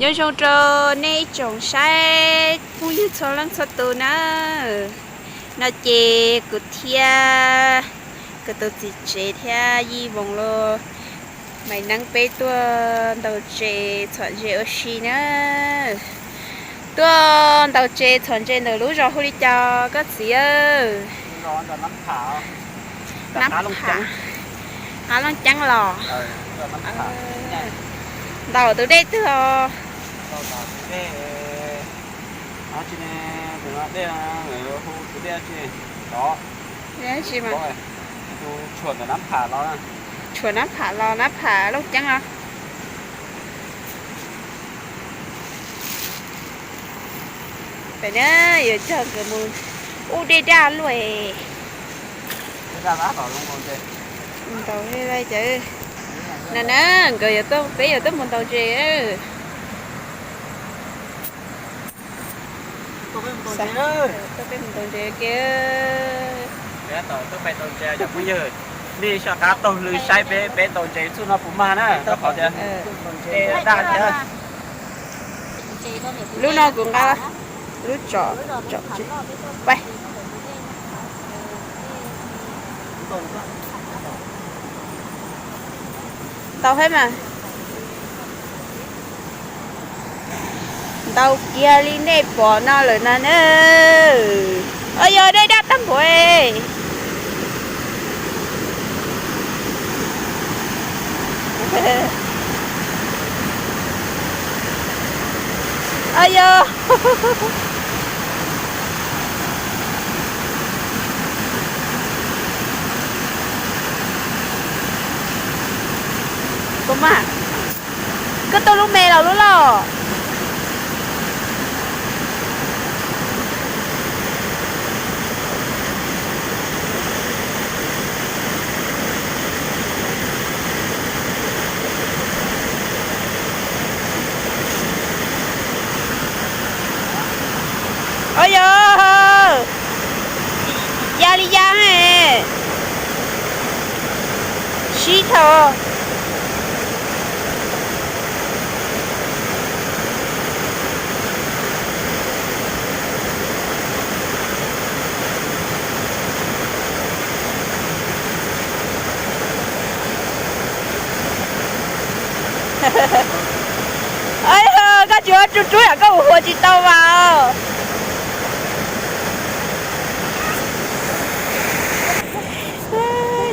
Nyob zoo rau nej ib tsoom saib phooj ywg txhua leej txhua tus na. No ces kuv thiab kuv tus txiv tsev thiab Yij Voos los Maiv Neeb peb tuaj ntaus ntses txhom ntses ua si na. Tuaj ntaus ntses txhom ntses ntawm lub zos hu li cas koj txiv? Nab Pham, Qab Looj Ceeb los? Ntaus tus dej twg os? Tshuam Nab Pham los Nab Pham Looj Ceeb os. Pem na, yuav coj nkawd mus ub dej daj luaj. Ntaus cawv no na, nkawd, peb yuav tuaj mus ntaus ntses. Tuaj peb mus ntaus ntses ke. Nej soj qab taug lw saib peb, peb ntaus ntses txuj no puas mag na, rau qhov tias dej daj thiab. Lub no kuv nqa, lub tsom, tsom tsis paib. Ntaus thiab mas. Ntaus kiag li nej pom no lawm na na. Os, yog dej daj tag npaum. Os, yog. Koj tuaj lub me los lub loj? Os, yog, ya li ya, sib dhau. Koj tsis ua rub rub yam koj mus hua tsis tau mas.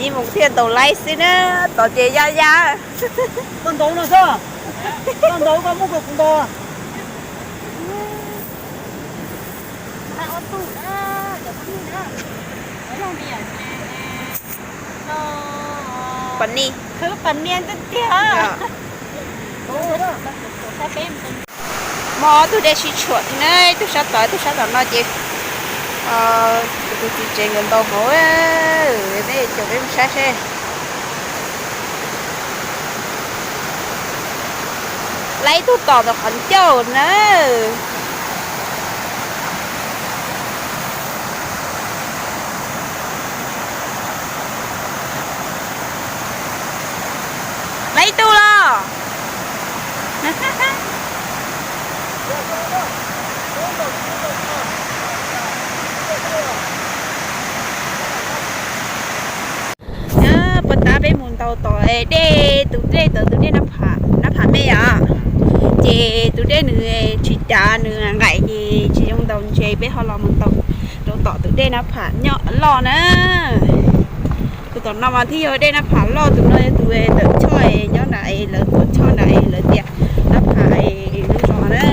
Ib mus thiaj ntaus laib xwb na, tod ces ya ya. Koj ntaus no xwb, koj ntaus koj muab kuv ntaus. Pam ni, khwv pam ni tiag tiag. Muaj ob tug dej sib tshuam thiab na, ib tug sab tod ib tug sab tom no ces kuv tus txiv tsev nkawd ntaus hauv, nej caum peb mus saib seb. Laib ib tug tom ntawm qhov ncauj na. Laib ib tug los. Puag ta peb mus ntaus tom dej, tus dej ntawd tus dej Nab Pham, Nab Pham me os. Ces tus dej nws tsis dav, nws nqaim ces tsis zoo ntaus ntses, peb ho los mus ntaus rau tom tus dej Nab Pham nyob loj na. Tus tom no mas thiaj yog dej Nab Pham loj, tus no yog tus ntawm choj nyob nram, lawv tuam choj nram lawv tias Nab Pham lub zos na.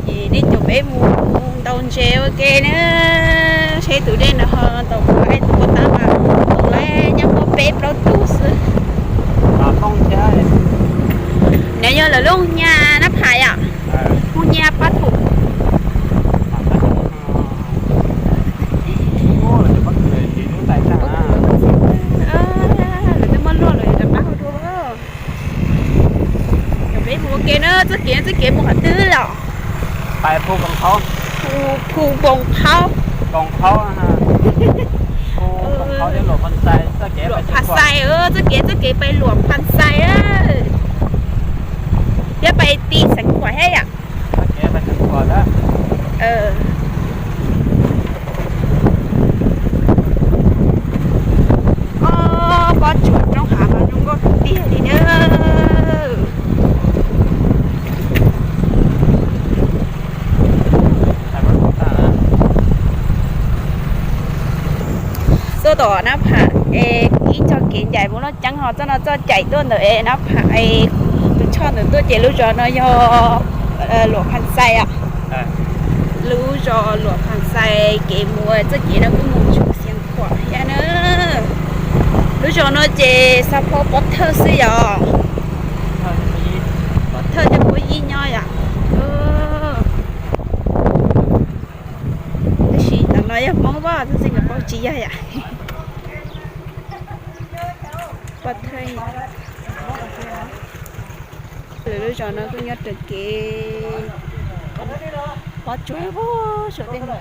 Ces nej caum peb mus ntaus ntses ua ke na, seb tus dej no ho ntaus puas laib, tus puag ta mas ntaus laib nyob muaj peb plaub tus xwb. Nws yog lawv lub hia Nab Pham yom, hia Pab Thum. Lawv twb muab luaj lawm, rov qab hu dua. Caum peb mus ua ke na, txoj kev, txoj kev mus qhov twg los? Phu Npoos Phaub. Phu Npoos Phaub. Luam Phas Xais, txoj kev, txoj kev pais Luam Phas Xais thiab pais Ti Xeev Eb yam. Ob pob tsuas roob hav mas zoo nkauj tiag tiag li na. Tuaj tom Nab Pham es ib co kev ncaim mus Looj Ceeb ho txoj no txoj caim tuaj ntawm Nab Pham es tus choj ntawd tuaj ces lub zos no yog Luam Phas Xais os. Lub zos Luam Phas Xais kev mus txoj kev no kuj mus tshwm Xiav Khuam thiab na. Lub zos no ces xa phau pov thawj xwb yom. Pov thawj coj puab yib nyob yom. Tab sis ntawm no yog Hmoob Vaj, tab sis nkawd paub tsis yog yom. Pov thawj. Lawv lub zos no kuj nyob raws kev pob tsuas saum tej no.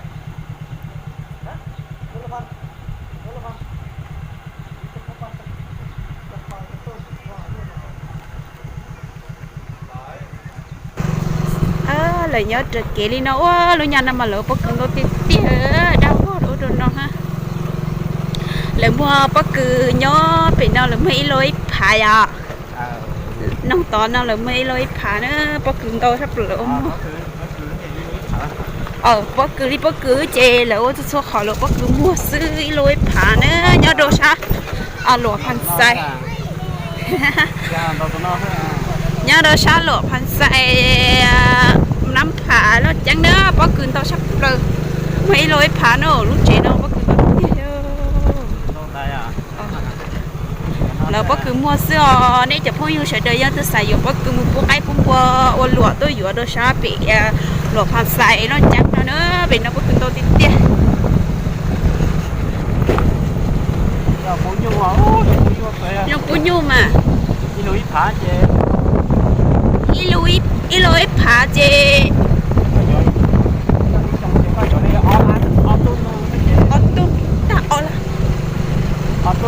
Lawv nyob raws kev li no ua lub nyab no mas lawv pob kws ntau tiag tiag, dab vog ua rau no na. Lawv muag pob kws nyob pem no lawv muag ib lub ib phav yom. Noog tod no lawv muag ib lub ib phav na, pob kws ntau sab plaws ua muag. Pob kws li pob kws ces lawv ua txhua txhua qhov lawv pob kws muag xwb ib lub ib phav na, nyob rau sab Luam Phas Xais. Nyob rau sab Luam Phas Xais, Nab Pham, Looj Ceeb na, pob kws ntau sab plaws. Muag ib lub ib phav na, lub tsev no pob kws ntau tiag. Lawv pob kws muag xwb os, nej cov phooj ywg sawv daws yog twg xav yuav pob kws mus pub qaib pub npua ua luam tuaj yuav rau sab pem Luam Phas Xais Looj Ceeb no na, pem no pob kws ntau tiag tiag. Zoo pub nyuj mas. Ib lub ib phav ces ob tug tag ob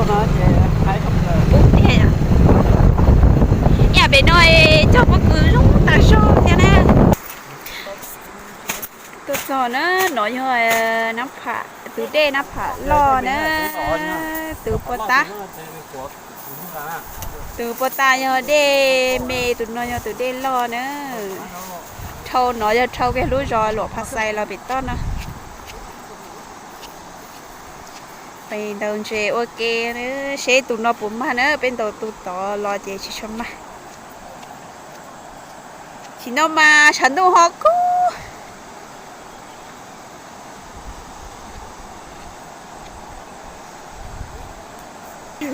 lab. Ib yam pem no cog pob kws zoo tas zog thiab na. Tuaj txog na, no yog Nab Pham, tus dej Nab Pham loj na, tus puag ta, tus puag ta yog dej me, tus no yog tus dej loj na. Dhau no yog dhau kiag lub zos Luam Phas Xais los pem toj no. Peb ntaus ntses ua ke, seb tus no puas mag na, peb ntaus tus tod los ces tsis tshua mag. Tsis no mas tshav ntuj ho kub.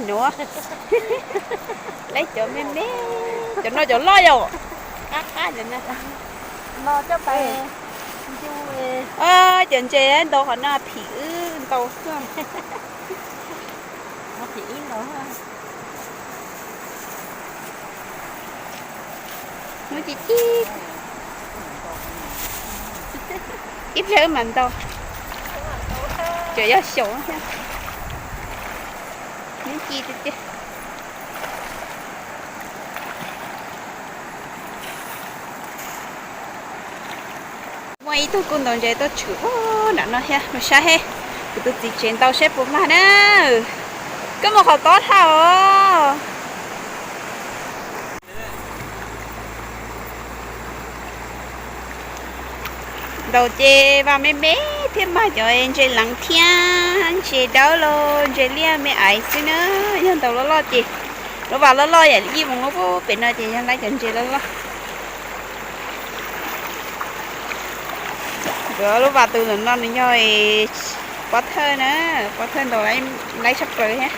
Nuav, lawv cov me me, cov no cov loj yom. Cov ntses ntau qhov no phim wb ntau xwb. Hnub ci ci, ib pliag wb mam ntaus, tseem yog xyaum thiab. Hnub ci tiag tiag. Muaj ib tug kuj ntaus ntses tuaj tshwm nram no thiab, mus saib seb kuv tus txiv tsev ntaus seb puas mag na. Koj mus qhov tob dhau os. Ntaus ces vas me me thiab mag cov ntses leev thiab ntses dawb los ntses liaj me aiv xwb na. Yog ntaus loj loj ces lub vas loj loj yam li ib moos lub pem no ces yog laib cov ntses loj loj. Nkawd lub vas tus ntawm no nws yog pob thawj na, pob thawj ntaus laib tshaj plaws thiab.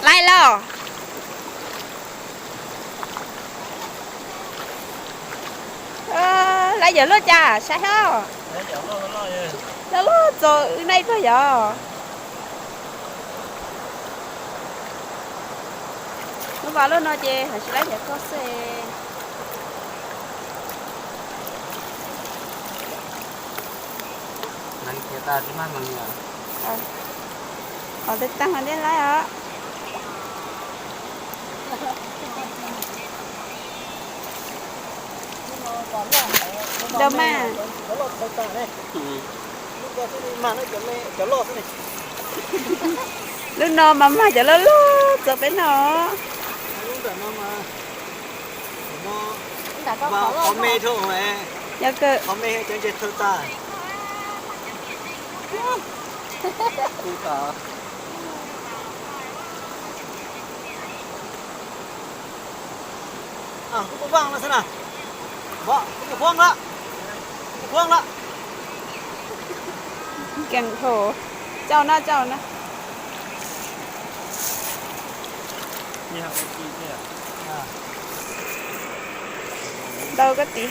Laib los? Laib yog loj cas saib os. Loj loj txaus wb naib pag yog. Vas lub no ces hais tsis laib ncav koj xwb. Os, tej tag mas dej laib os. Dau mas. Lub no mas mag cov loj loj txog peb no. Yog kawg. Keej dhau. Cauj na, cauj na. Dau koj tiv.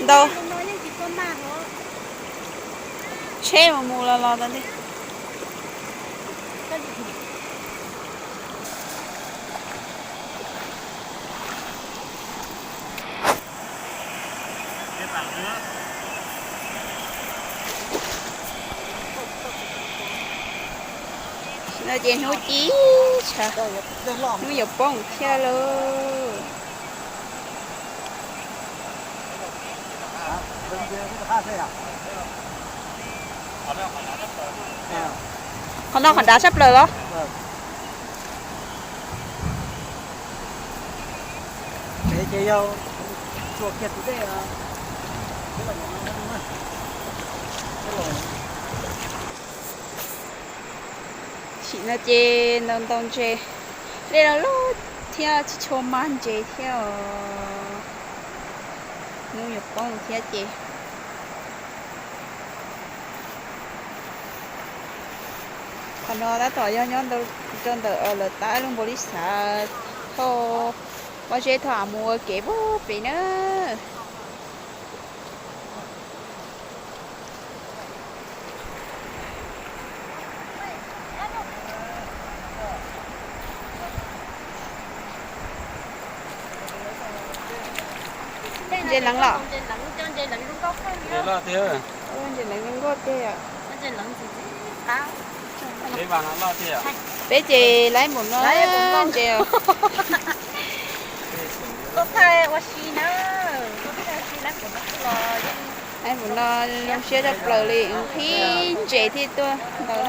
Ntau. Tsheb mus mus los los tas li. No ces hnub ci, hnub yuav poob thiab lauj. Qhov no qhov dav tshaj plaws los? Sim no ces ntaus ntaus ntses, dej los loj thiab tsis tshua mag ntses thiab os. Hnub yuav poob thiab ces. Qhov no tab tom yog nyob rau ntawm lawv tab lub npaus lis xav thauj pob zeb thauj av mus ua kev puag pem na. Ntses leev los? Ntses leev zoo nkauj tiag. Peb ces laib npaum no ntses os. Laib npaum no zoo siab tshaj plaws li, qhib ntses thiaj tuaj ntau.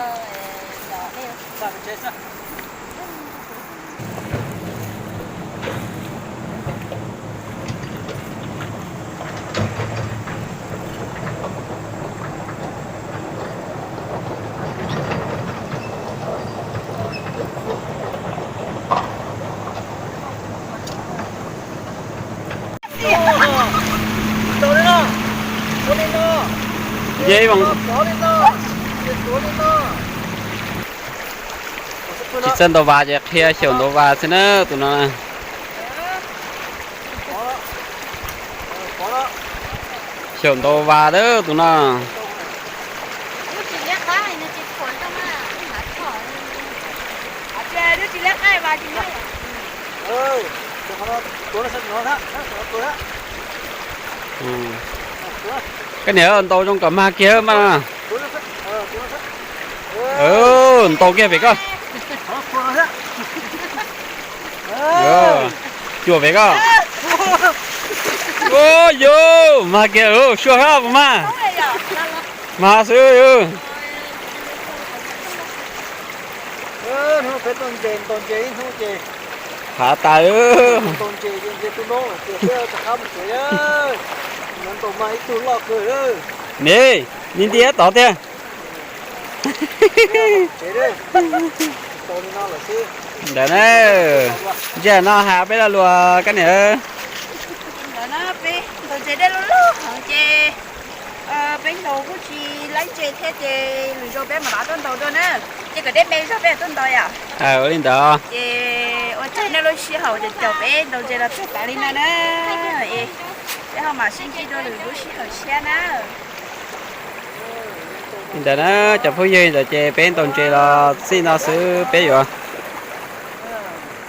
Tsis txawj ntaus vas ces qhia xyaum ntaus vas xwb na tus no. Xyaum ntaus vas lawm tus no. Koj niam, ntaus zoo kom mag kiag mas. Ntaus kiag pem koj. Cuam pem koj. Yus, mag kiag, sua hab puas mag? Mag xwb. Hav tas. Ne, ni ntiab tod tiag. Ntawd na, ntsia no has peb lo lus koj niam. Ntawd na, peb ntaus ntses dej loj loj heev ces peb ntaus kuj tsis laib ntses thiab ces lwm zaus peb mam li tuaj ntaus dua na. Ces kom dej me zog peb mam tuaj ntaus yom. Ua li ntawd. Ces Ua tsaug nej lub sij hawm caum peb ntaus ntses los txog tas li no na. Peb ho mam sib ntsib dua lwm lub sij hawm tshiab na. Li ntawd na cov phooj ywg, ntawd ces peb ntaus ntses los txij no xwb peb yuav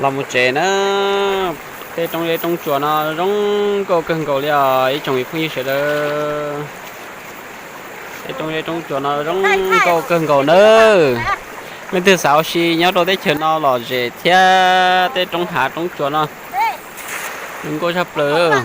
los mus tsev na. Tej roob zeb roob tsuas no zoo nkauj kawg nkaus li os ib tsoom phooj ywg sawv daws. Tej roob zeb roob tsuas no zoo nkauj kawg nkaus nawb. Leej twg xav ua si nyob rau teb chaws no lom zem thiab tej roob hav roob tsuas no zoo nkauj tshaj plaws.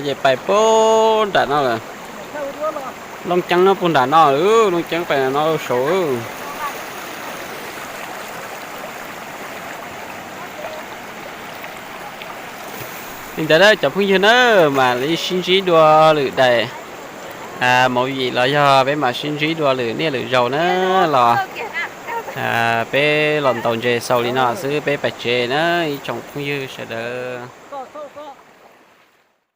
Ces pais puag nram no lawm. Looj ceeb no puag nram no, looj ceeb pais no saud. Li ntawd cov phooj ywg na, mam li sib ntsib dua lwm daim movie los yog peb mam sib ntsib dua lwm niaj lwm zaus na los. Peb los ntaus ntses xaus li no xwb peb pais tsev na ib tsoom phooj ywg sawv daws.